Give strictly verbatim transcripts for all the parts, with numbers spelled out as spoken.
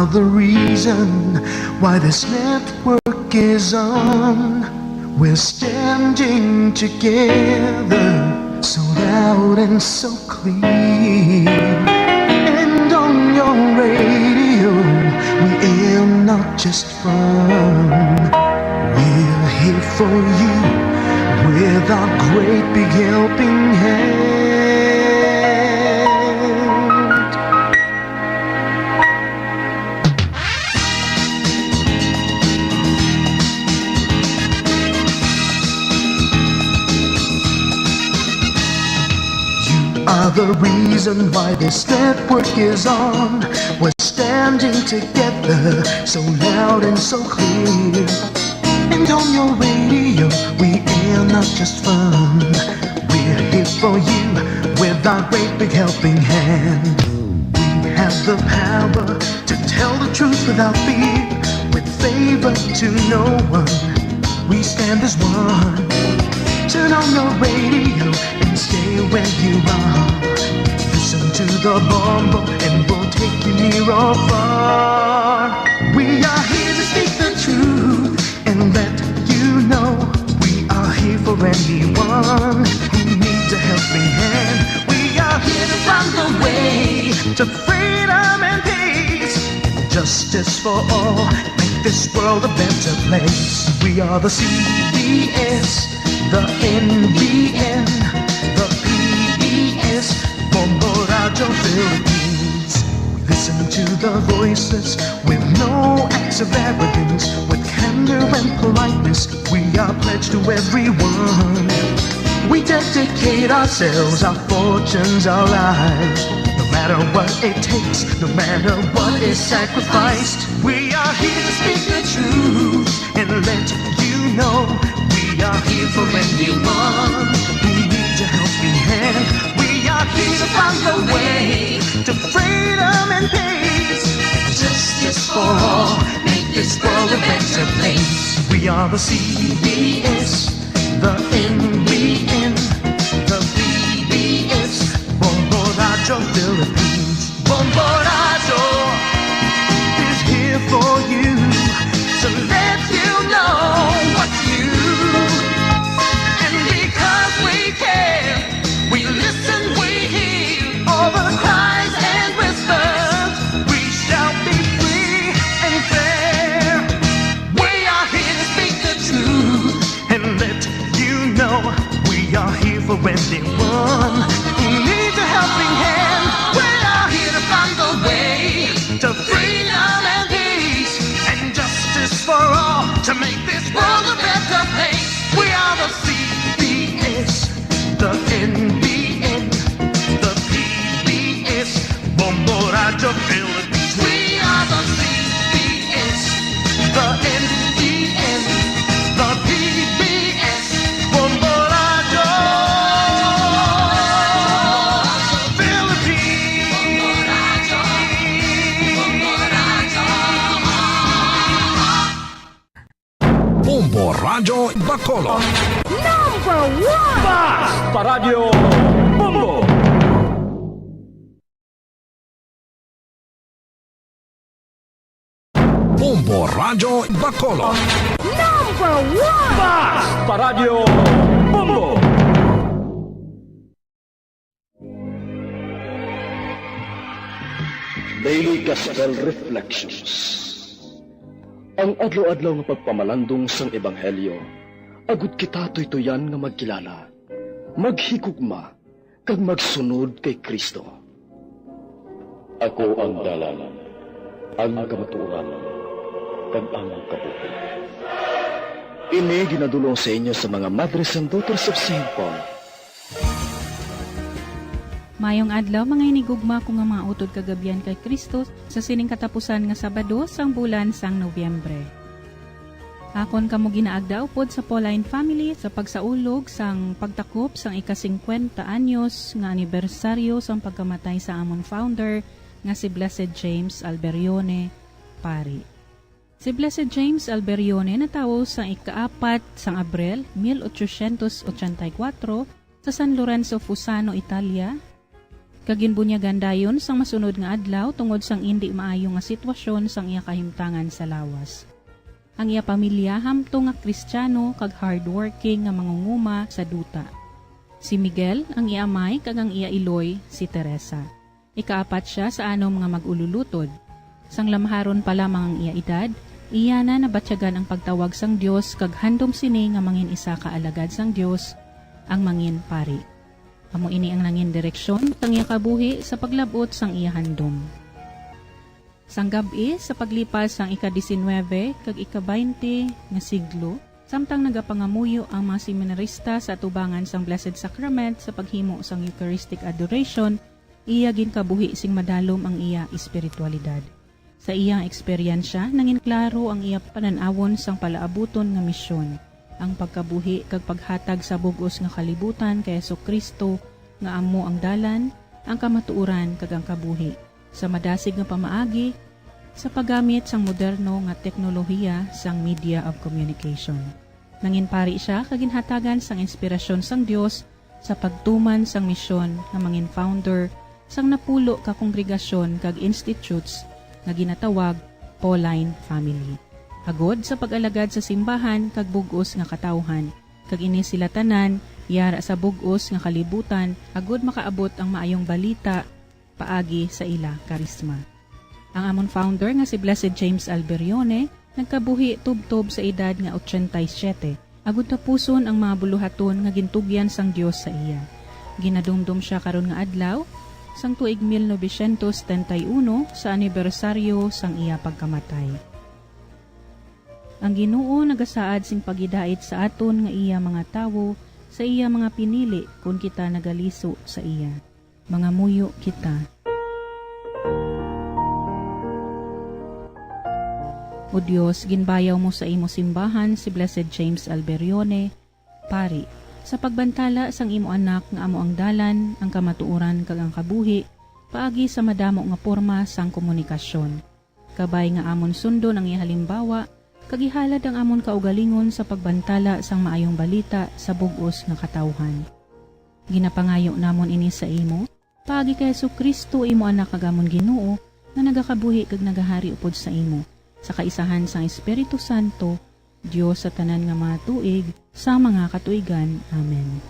The reason why this network is on. We're standing together, so loud and so clear. And on your radio, we air not just fun. We're here for you with our great big helping hand. You are the reason why this network is on. We're standing together, so loud and so clear. And on your radio, we air not just fun. We're here for you with our great big helping hand. We have the power to tell the truth without fear, with favor to no one. We stand as one. Turn on your radio and stay where you are. Listen to the Bombo and we'll take you near or far. We are here to speak the truth and let you know we are here for anyone who needs a helping hand. We are here to find the way to freedom and peace, justice for all, make this world a better place. We are the C B S, the N B N, the P B S, Bombo Radyo Philippines. We listen to the voices with no acts of arrogance, with candor and politeness. We are pledged to everyone. We dedicate ourselves, our fortunes, our lives. No matter what it takes, no matter what is sacrificed, we are here to speak the truth and let you know we are here for anyone who needs a helping hand. We are here to find the way to freedom and peace and justice for all. Make this world a better place. We are the C B S, the N B N, the P B S, Bombo Radyo Philippines. Bombo Radyo is here for you to let you know what's new. And because we care, we listen, we hear all the cries and whispers. We shall be free and fair. We are here to speak the truth and let you know we are here for anyone who needs a helping hand. We are here to find the way to freedom and peace and justice for all, to make this world a better place. We are the C B S, the N B N, the P B S, Bombo Radyo Philippines. We are the C B S, the N B N, the P B S, Bombo Radyo Philippines. Bombo Radyo Bacolod. Number one! Basta Radyo Bombo! Bombo Radyo Bacolod. Number one! Basta Radyo Bombo! Daily Gospel Reflections. Ang adlaw-adlaw nga pagpamalandong sang ebanghelyo, agud kita tuytuyan nga magkilala, maghigugma, kag magsunod kay Cristo. Ako ang dalan, ang kamatuoran, kag ang kabuhi. Ini ginadul-ong sa inyo sa mga Madres and Daughters of Saint Paul. Mayong adlaw, mga hinigugma ko nga mga utod kag abyan kay Cristo, sa sining katapusan nga Sabado sang bulan sang Nobyembre. Akon kamo ginaagda upod sa Pauline family sa pagsaulog sang pagtakop sang ika-singkwenta anyos nga anibersaryo sang pagkamatay sa amon founder nga si Blessed James Alberione, Pari. Si Blessed James Alberione natawo sang ika-apat sang Abril, mil ochocientos ochenta y cuatro, sa San Lorenzo, Fusano, Italia. kag ginbunyagan dayon sang masunod nga adlaw tungod sang indi maayo nga sitwasyon sang iya kahimtangan sa lawas. Ang iya pamilya hamtong nga Kristiyano kag hardworking nga mangunguma sa duta. Si Miguel ang iya amay kag ang iya iloy si Teresa. Ikaapat sia sa anom nga mag-ululutod. Sang lamharon pa lamang ang iya edad, iya na nabatyagan ang pagtawag sang Dios kag handom sini nga mangin isa ka alagad sang Dios, ang mangin pari. Amo ini ang nangin direksyon sang iya kabuhi sa paglab-ot sang iya handom. Sang gab-i, sa paglipas sang ika-diecinuebe kag ika-baynte nga siglo, samtang nagapangamuyo ang mga seminarista sa atubangan sang Blessed Sacrament sa paghimo sang Eucharistic Adoration, iya ginkabuhi sing madalom ang iya espiritualidad. Sa iyang eksperyensya, nangin klaro ang iya panan-awon sang palaabuton nga misyon, ang pagkabuhi kag paghatag sa bug-os nga kalibutan kay Jesu-Cristo nga amo ang dalan, ang kamatuoran, kag ang kabuhi, sa madasig nga pamaagi, sa paggamit sang moderno nga teknolohiya sang media of communication. Nangin pari sia kag ginhatagan sang inspirasyon sang Dios sa pagtuman sang misyon nga mangin founder sang napulo ka kongregasyon kag institutes nga ginatawag Pauline Family, agod sa pag-alagad sa simbahan kag bug-os nga katawhan, kag ini sila tanan yara sa bug-os nga kalibutan, agod makaabot ang maayong balita paagi sa ila karisma. Ang amon founder nga si Blessed James Alberione nagkabuhi tubtob sa edad nga ochenta y siete, agud tapuson ang mga buluhaton nga gintugyan sang Dios sa iya. Ginadumdom sia karon nga adlaw sang tuig mil novecientos setenta y uno sa anibersaryo sang iya pagkamatay. Ang Ginoo nagasaad sing paghidait sa aton nga iya mga tawo, sa iya mga pinili, kon kita nagaliso sa iya. Mangamuyo kita. O Dios, ginbayaw mo sa imo simbahan si Blessed James Alberione, pari, sa pagbantala sang imo Anak nga amo ang dalan, ang kamatuoran, kag ang kabuhi, paagi sa madamo nga porma sang komunikasyon. Kabay nga amon sundon ang iya halimbawa, kag ihalad ang amon kaugalingon sa pagbantala sang maayong balita sa bug-os nga katawhan. Ginapangayo namon ini sa imo, paagi kay Jesu-Cristo, imo Anak kag amon Ginoo, nga nagakabuhi kag nagahari upod sa imo, sa kaisahan sang Espiritu Santo, Dios sa tanan nga mga tuig, sa mga katuigan. Amen.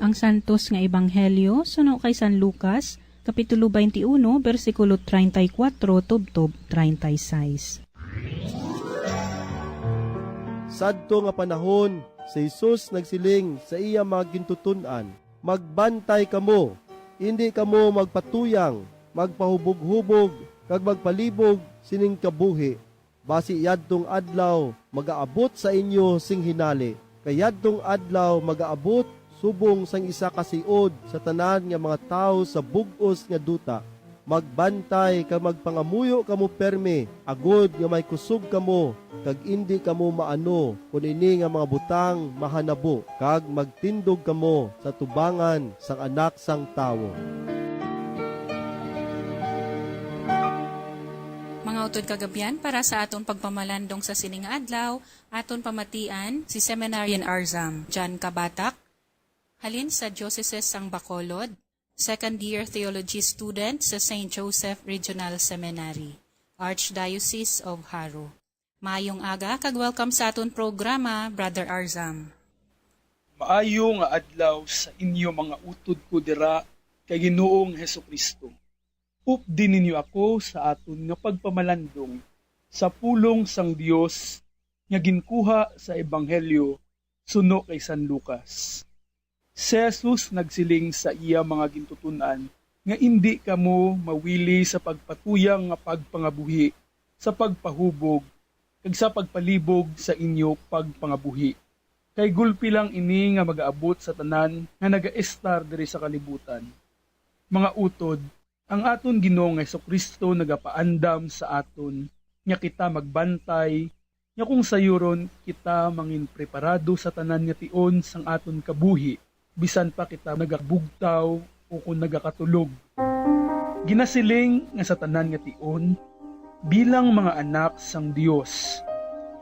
Ang Santos nga Ebanghelyo suno kay San Lucas, Kapitulo twenty-one, bersikulo treinta y cuatro tubtob treinta y seis. Sadto nga panahon, si Jesus nagsiling sa iya mga gintuton-an, "Magbantay kamo, indi kamo magpatuyang, magpahubog-hubog, kag magpalibog sining kabuhi, basi yadtong adlaw magaabot sa inyo sing hinali, kay yadtong adlaw magaabot subong sang isa ka siod sa tanan nga mga tawo sa bug-os nga duta. Magbantay kag magpangamuyo kamo pirme, agod nga may kusog kamo, kag indi kamo maano kon ini nga mga butang mahanabo, kag magtindog kamo sa tubangan sang Anak sang Tawo." Mga utod kag abyan, para sa aton pagpamalandong sa sini nga adlaw, aton pamatian si Seminarian Arzam John Kabatak, halin sa Diocese sang Bacolod, second year theology student sa Saint Joseph Regional Seminary, Archdiocese of Jaro. Maayong aga kag welcome sa aton programa, Brother Arzam. Maayo nga adlaw sa inyo, mga utod ko dira kay Ginoong Jesu-Cristo. Updi ninyo ako sa aton nga pagpamalandong sa pulong sang Dios nga ginkuha sa Ebanghelyo suno kay San Lucas. Si Jesus nagsiling sa iya mga gintuton-an nga indi kamo mawili sa pagpatuyang nga pagpangabuhi, sa pagpahubog, kag sa pagpalibog sa inyo pagpangabuhi. Kay gulpi lang ini nga magaabot sa tanan nga nagaestar diri sa kalibutan. Mga utod, ang aton Ginoo nga Jesu-Cristo nagapaandam sa aton nga kita magbantay, nga kung sayuron kita manginpreparado sa tanan nga tion sang aton kabuhi, bisan pa kita nagabugtaw ukon nagakatulog. Ginasiling nga sa tanan nga tion, bilang mga anak sang Dios,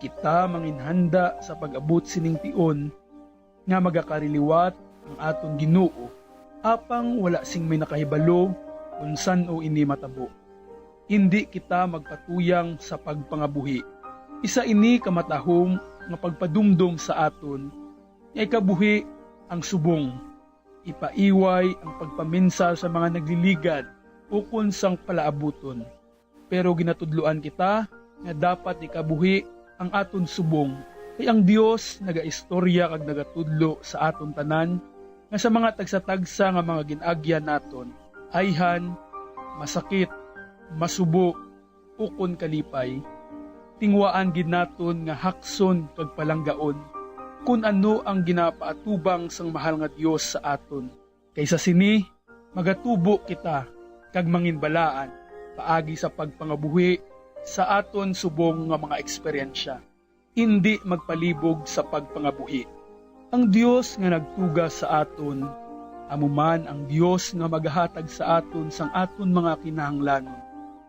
kita manginhanda sa pag-abot sining tion nga magakariliwat ang aton Ginoo. apang wala sing may nakahibalo kon san-o ini matabo. Indi kita magpatuyang sa pagpangabuhi. Isa ini ka matahom nga pagpadumdom sa aton nga ikabuhi ang subong, ipaiway ang pagpaminsa sa mga nagliligad ukon sang palaabuton. Pero ginatudloan kita nga dapat ikabuhi ang aton subong, kay ang Dios nagaistorya kag nagatudlo sa aton tanan nga sa mga tagsa-tagsa nga mga gin-agyan naton, ayhan, masakit, masubo, ukon kalipay, tinguhaan gid naton nga hakson kag palanggaon kon ano ang ginapaatubang sang mahal nga Dios sa aton. Kay sa sini, magatubo kita kag manginbalaan paagi sa pagpangabuhi sa aton subong nga mga eksperyensya, indi magpalibog sa pagpangabuhi. Ang Dios nga nagtuga sa aton, amo man ang Dios nga magahatag sa aton sang aton mga kinahanglanon.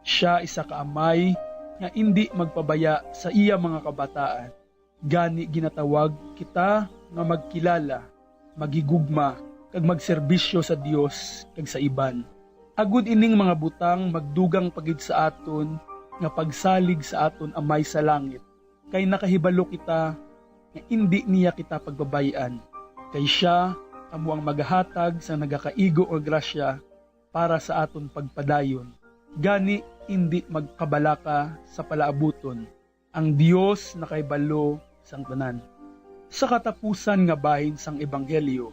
Sia isa ka amay nga indi magpabaya sa iya mga kabataan. Gani ginatawag kita nga magkilala, maghigugma, kag magserbisyo sa Dios kag sa iban. Agod ining mga butang magdugang pa gid sa aton nga pagsalig sa aton Amay sa langit, kay nakahibalo kita nga indi niya kita pagbabay-an, kay sia amo ang magahatag sang nagakaigo nga grasya para sa aton pagpadayon. Gani, indi magkabalaka sa palaabuton. Ang Dios nakahibalo sang tanan. Sa katapusan nga bahin sang ebanghelyo,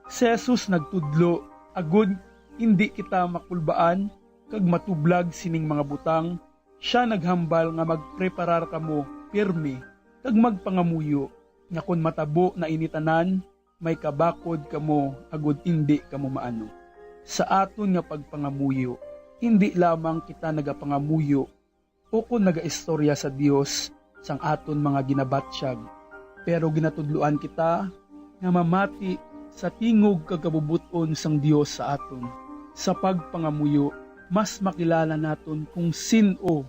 si Jesus nagtudlo agud indi kita makulbaan kag matublag sining mga butang. Sia naghambal nga magpreparar kamo pirme kag magpangamuyo, nga kon matabo na ini tanan, may kabakod kamo agud indi kamo maano. Sa aton nga pagpangamuyo, indi lamang kita nagapangamuyo ukon nagaistorya sa Dios sang aton mga ginabatyag, pero ginatudloan kita nga mamati sa tingog kag kabubot-on sang Dios sa aton. Sa pagpangamuyo, mas makilala naton kung sin-o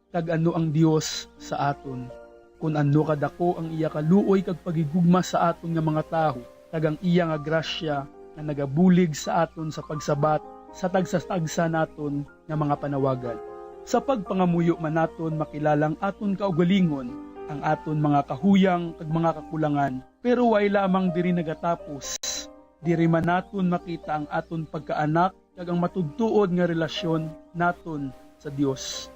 kag ano ang Dios sa aton, kon ano kadako ang iya kaluoy kag paghigugma sa aton nga mga tawo, kag ang iya nga grasya nga nagabulig sa aton sa pagsabat sa tagsa-tagsa naton nga mga panawagan. Sa pagpangamuyo man naton makilala ang aton kaugalingon, ang aton mga kahuyang kag mga kakulangan, pero wala lamang diri nagatapos. Diri man naton makita ang aton pagkaanak kag ang matudtuod nga relasyon naton sa Dios.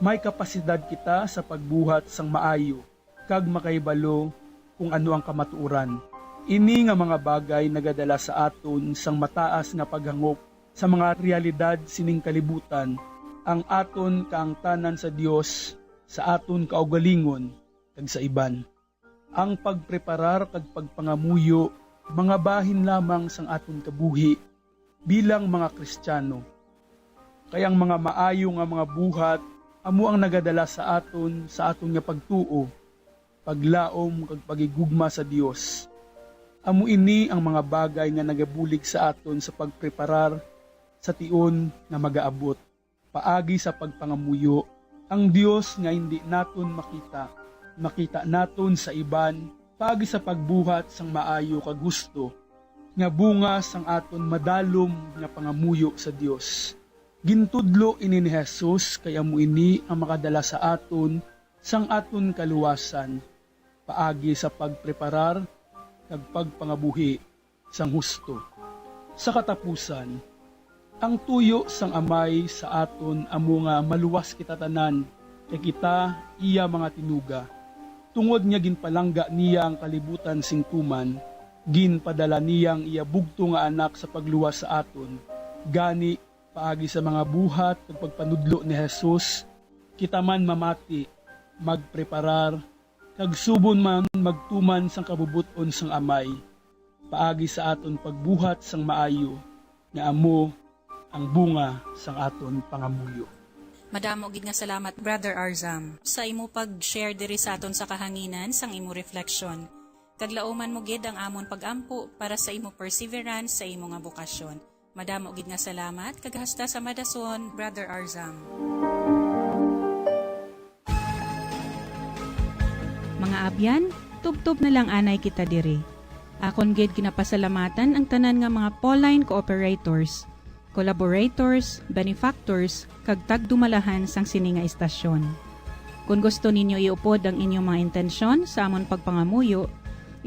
May kapasidad kita sa pagbuhat sang maayo kag makahibalo kung ano ang kamatuoran. Ini nga mga bagay nagadala sa aton sang mataas nga paghangop sa mga realidad sining kalibutan, ang aton kaangtanan sa Dios, sa aton kaugalingon, kag sa iban. Ang pagpreparar kag pagpangamuyo mga bahin lamang sang aton kabuhi bilang mga Kristiano. Kay ang mga maayo nga mga buhat amo ang nagadala sa aton sa aton nga pagtuo, paglaom, kag paghigugma sa Dios. Amo ini ang mga bagay nga nagabulig sa aton sa pagpreparar sa tion nga magaabot. Paagi sa pagpangamuyo, ang Dios nga indi naton makita, makita naton sa iban paagi sa pagbuhat sang maayo kag husto nga bunga sang aton madalom nga pangamuyo sa Dios. Gintudlo ini ni Jesus, kay amo ini ang makadala sa aton sang aton kaluwasan, paagi sa pagpreparar kag pagpangabuhi sang husto. Sa katapusan, ang tuyo sang Amay sa aton amo nga maluwas kita tanan, kay kita iya mga tinuga. Tungod nga ginpalangga niya ang kalibutan sing tuman, ginpadala niya ang iya bugtong nga Anak sa pagluwas sa aton. Gani, paagi sa mga buhat kag pagpanudlo ni Jesus, kita man mamati, magpreparar, kag subon man magtuman sang kabubot-on sang Amay, paagi sa aton pagbuhat sang maayo, nga amo ang bunga sang aton pangamuyo. Madamo gid nga salamat, Brother Arzam, sa imo pag-share diri sa aton sa kahanginan sang imo refleksyon. Kag lauman mo gid ang amon pag-ampo para sa imo perseverance sa imo nga bokasyon. Madamo gid nga salamat, kag hasta sa madason, Brother Arzam. Mga abyan, tubtob na lang anay kita diri. Akon gid ginapasalamatan ang tanan nga mga Pauline cooperators, collaborators, benefactors, kag tagdumalahan sang sini nga istasyon. Kon gusto ninyo iupod ang inyong mga intensyon sa amon pagpangamuyo,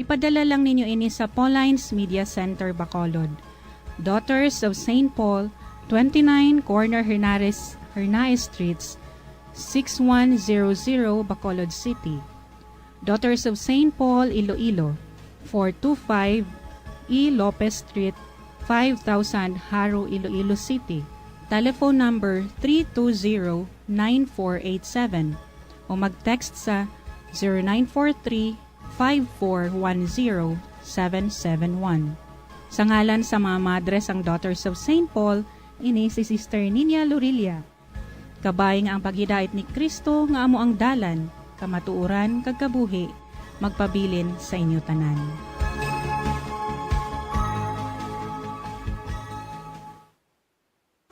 ipadala lang ninyo ini sa Pauline's Media Center, Bacolod, Daughters of Saint Paul, twenty-nine Corner Hernares, Hernaez Streets, six one zero zero, Bacolod City. Daughters of Saint Paul, Iloilo, four two five E Lopez Street, five thousand, Jaro, Iloilo City. Telephone number three two zero nine four eight seven o mag-text sa zero nine four three five four one zero seven seven one. Sa ngalan sa mga madre sang Daughters of Saint Paul, ini si Sister Ninia Lorilla. Kabay nga ang paghidait ni Cristo nga amo ang dalan, kamatuoran, kag kabuhi, magpabilin sa inyo tanan.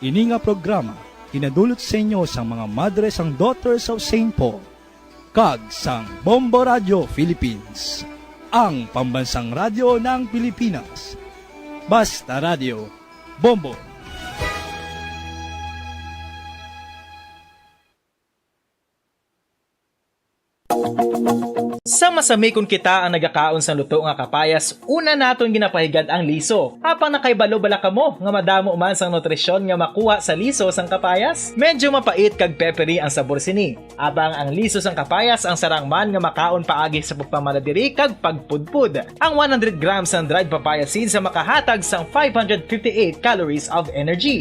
Ini nga programa ginadulot sa inyo sang mga madre sang Daughters of Saint Paul kag sang Bombo Radio Philippines, ang pambansang radyo ng Pilipinas. Basta Radio, Bombo. Sa masami kon kita ang nagakaon sang luto nga kapayas, una naton ginapahigad ang liso. Apang nakahibalo bala kamo nga madamo man sang nutrisyon nga makuha sa liso sang kapayas? Medyo mapait kag peppery ang sabor sini. Apang ang liso sang kapayas ang sarang man nga makaon paagi sa pagpamala diri kag pagpudpod. Ang one hundred grams sang dried papaya seeds ang makahatag sang five hundred fifty-eight calories of energy.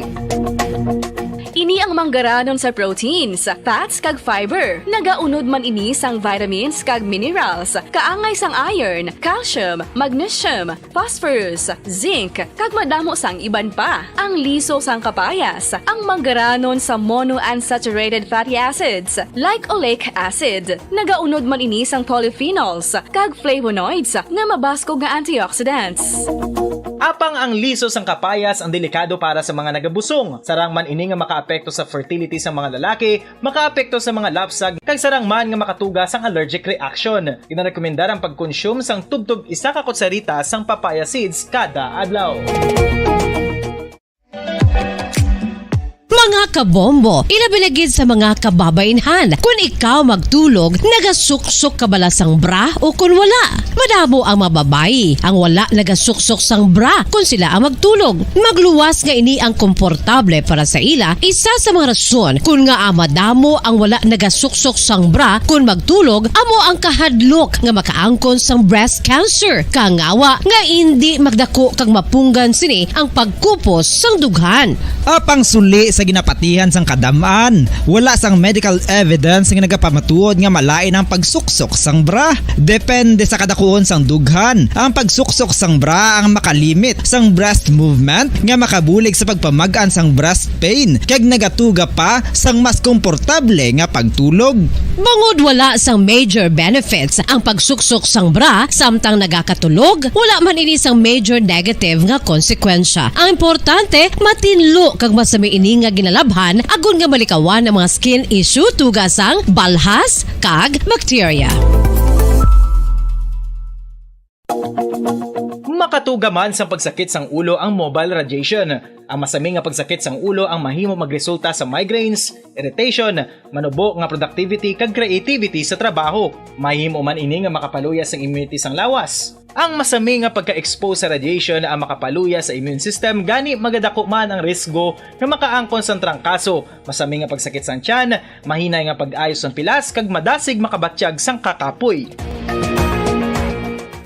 Ini ang manggaranon sa proteins, fats, kag fiber. Nagaunod man ini sang vitamins kag minerals, kaangay sang iron, calcium, magnesium, phosphorus, zinc, kag madamo sang iban pa. Ang liso sang kapayas, ang manggaranon sa monounsaturated fatty acids, like oleic acid. Nagaunod man ini sang polyphenols kag flavonoids nga mabaskog nga antioxidants. Apang ang liso sang kapayas ang delikado para sa mga nagabusong. Sarang man ini nga makaapekto sa fertility sang mga lalaki, makaapekto sa mga lapsag, kag sarang man nga makatuga sang allergic reaction. Ginarekomendar ang pagkonsume sang tubtob isa ka kutsarita sang papaya seeds kada adlaw. Mga kabombo, ilabi na gid sa mga kababainhan, kun ikaw magtulog, nagasuksok ka bala sang bra o kun wala? Madamo ang mga babayi ang wala nagasuksok sang bra kun sila ang magtulog. Magluwas nga ini ang komportable para sa ila. Isa sa mga rason kun ngaa madamo ang wala nagasuksok sang bra kun magtulog amo ang kahadlok nga makaangkon sang breast cancer. Kangawa nga indi magdako kag mapunggan sini ang pagkupos sang dughan. Apang suli sa ginapatihan sang kadam-an, wala sang medical evidence nga nagapamatuod nga malain ang pagsuksok sang bra. Depende sa kadakuon sang dughan, ang pagsuksok sang bra ang makalimit sang breast movement nga makabulig sa pagpamag-an sang breast pain kag nagatuga pa sang mas komportable nga pagtulog. Bangod wala sang major benefits ang pagsuksok sang bra samtang nagakatulog, wala man ini sang major negative nga konsekwensya. Ang importante, matinlo kag masami ini nga ginalabhan agod nga malikawan ang mga skin issue tuga sang balhas kag bakterya. Makatuga man sang pagsakit sang ulo ang mobile radiation. Ang masami nga pagsakit sang ulo ang mahimo magresulta sa migraines, irritation, manubo nga productivity kag creativity sa trabaho. Mahimo man ini nga makapaluya sang immunity sang lawas. Ang masami nga pagka-expose sa radiation ang makapaluya sa immune system, gani magadako man ang risgo nga makaangkon sang trangkaso, masami nga pagsakit sang tiyan, mahinay nga pag-ayo sang pilas, kag madasig makabatyag sang kakapoy.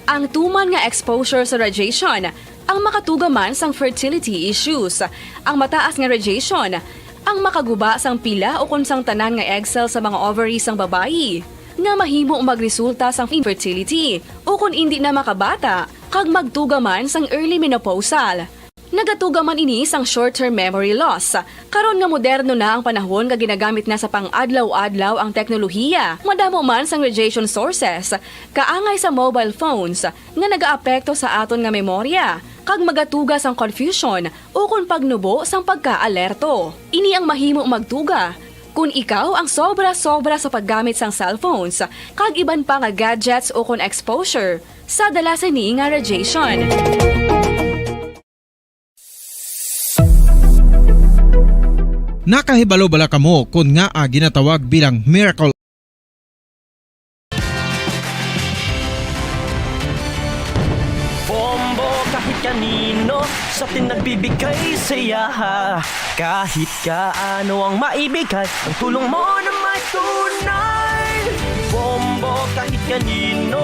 Ang tuman nga exposure sa radiation ang makatuga man sang fertility issues. Ang mataas nga radiation ang makaguba sang pila ukon sang tanan nga egg cell sa mga ovary sang babayi, nga mahimo magresulta sang infertility ukon indi na makabata kag magtuga man sang early menopausal. Nagatuga man ini sang short-term memory loss. Karon nga moderno na ang panahon nga ginagamit na sa pang-adlaw-adlaw ang teknolohiya, madamo man sang radiation sources, kaangay sa mobile phones, nga nagaapekto sa aton nga memorya, kag magatuga sang confusion ukon pagnubo sang pagkaalerto. Ini ang mahimo magtuga Kon ikaw ang sobra-sobra sa paggamit sang cellphones kag iban pa nga gadgets ukon exposure sa dala sini nga radiation. Nakahibalo bala kamo kon ngaa ginatawag bilang miracle? Bombo kahit kanino sa atin nagbibigay saya. Kahit kaano ang maibigay, ang tulong mo na may tunay. Bombo kahit kanino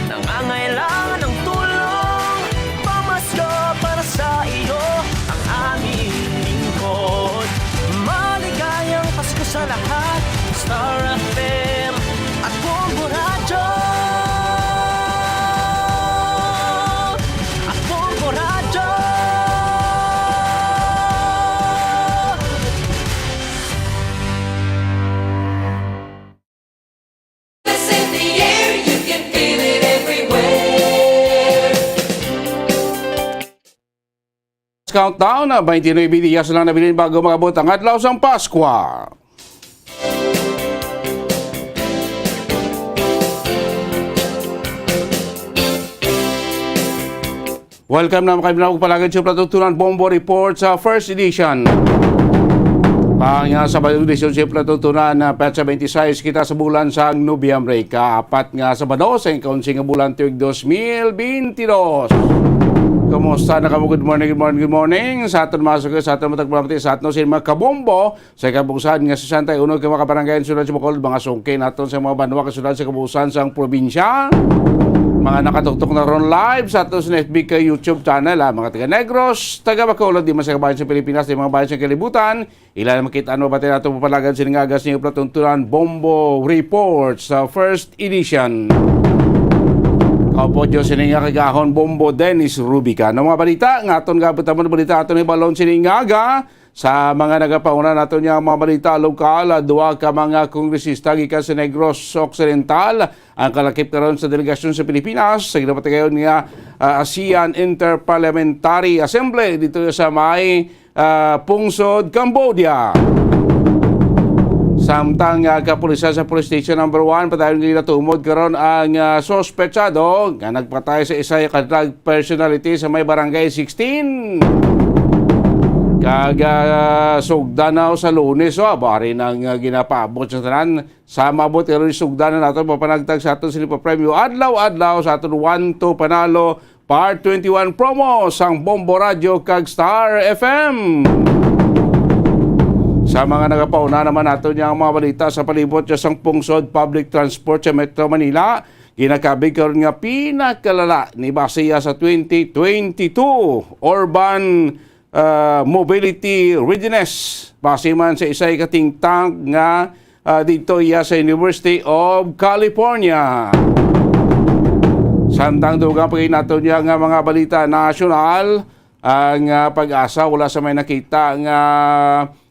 nangangailangan ng tulong. Pamasko para sa iyo ang aming lingkod. Maligayang Pasko sa lahat. Star F M at Bombo Radyo. At Bombo Radyo. It's in the air, you can feel it everywhere. Countdown na twenty-nine dias lang nabilin bago makabot ang adlaw sang Paskwa. Welcome na mga kaibigan, palagad sa Plato Tunan Bombo Report sa first edition. Ang uh, Sabado edisyon sa Plato Tunan na petsa twenty-six kita sa bulan sang Nobyembre, kaapat nga Sabado sa kaunsi nga bulan tuig dos mil benti dos. Kumusta na kamo? Good morning, good morning, good morning. Sa aton mga suki, sa aton matag palamati, sa aton sin mga kabombo, sa kabuusan nga sesenta y uno ka mga kabarangay ang siyudad sa Bacolod, mga sungki naton sa mga banwa kag siyudad sa kabuusan sang probinsya. Mga nakatuktok na ron live sa aton sa F B K YouTube channel, ah, mga taga Negros, taga Bacolod, di man sa kabayan sa Pilipinas, di mga bayan sa kalibutan, ila na makita ano ba nato papalagan sini nga aga sa inyo palatuntunan, Bombo Report sa first edition. Kaupo Diyos sini nga kagahon, Bombo Dennis Rubica. Ang mga balita nga aton gabutamon, balita aton ibalon sini nga aga. Sa mga nagapauna nato niya mga balita lokal, duha ka mga kongresista gikan sa Negros Occidental ang kalakip karon sa delegasyon sa Pilipinas sa ginapatigayon nga ah, ASEAN Interparliamentary Assembly dito sa may ah, Pungsod, Cambodia. Samtang nga kapulisan sa Police Station Number One, padayon nga ginatumod karon ang ah, sospetsado nga nagpatay sa isa ka drug personality sa may Barangay sixteen. Kag ah, sugdan na sa Lunes, oh, bari nang ah, ginapaabot sa tanan. Sa maabot karon, sugdan na nato mapanagtag sa aton sini papremyo adlaw-adlaw sa aton One to Panalo Part twenty-one promo sang Bombo Radio kag Star F M. Sa mga nagapauna naman nato niya ang mga balita sa palibot sa sang pungsod public transport sa Metro Manila, ginakabig karon nga pinakalala ni base sa twenty twenty-two Urban ah, Mobility Readiness. Base man sa isa ka think tank nga ah, dito iya sa University of California. Samtang dugang pa nato niya nga mga balita nasyonal, ang ah, pag-asa wala sa may nakita nga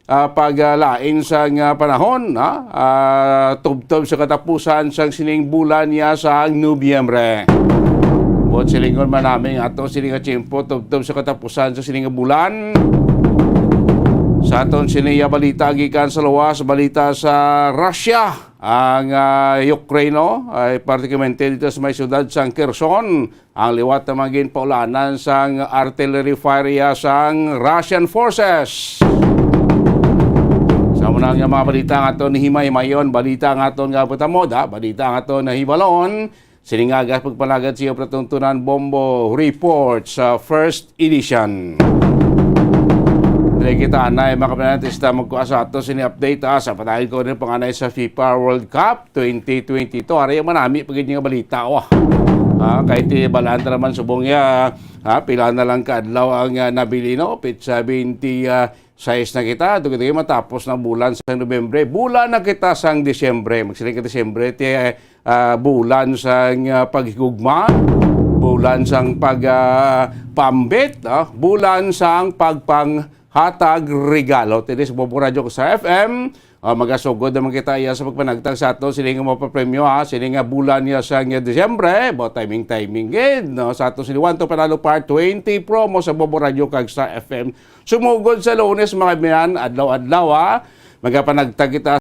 ah, paglain sa nga panahon, ha? Ah, tubtob sa katapusan sang sining bulan niya sa Nobyembre. Buot silingon man namin ato sini nga tiyempo tubtob sa katapusan sa sini nga bulan. Sa aton sini nga balita gikan sa luwas, balita sa Russia, ang ah, Ukraine, no? Ay particularmente dito sa may siyudad sang Kherson, ang liwat nga mga ginpaulanan sang artillery fire iya sang Russian forces. Sa muna nga mga balita nga aton himay-himayon, balita nga aton nga butamod, ha? Balita nga aton nahibalon, sini nga aga pagpalagad sa iyo palatuntunan Bombo Report sa first edition. Dili kita anay, mga kapanantes, ta magkuha sa ato sini update, ha? Sa padayon ko rin panganay sa FIFA World Cup twenty twenty-two. Ari ang manami pa gid nga balita, oh. Ah, kay ti balaan ta naman subong ya, ha, pila na lang ka adlaw ang ah, nabilin, no? Petsa twenty-six na kita, dugay matapos na bulan sa Nobyembre. Bulan na kita sang Disyembre. Magsiling ka Disyembre, ti ah, bulan sang ah, paghigugma, bulan sang pag ah, pambit, ah, bulan sang pagpanghatag regalo. Tini sa Bobo Radio ko sa F M, ah, magasugod naman kita iya sa pagpanagtag sa ato sini nga mapapremyo, ha, sini nga bulan niya sa nga Disyembre, bo timing-timing gid, no, sa ato sini One to Panalo Part twenty promo sa Bobo Radio kag sa F M. Sumugod sa Lunes, mga binan, adlaw-adlaw, ha, magapanagtag kita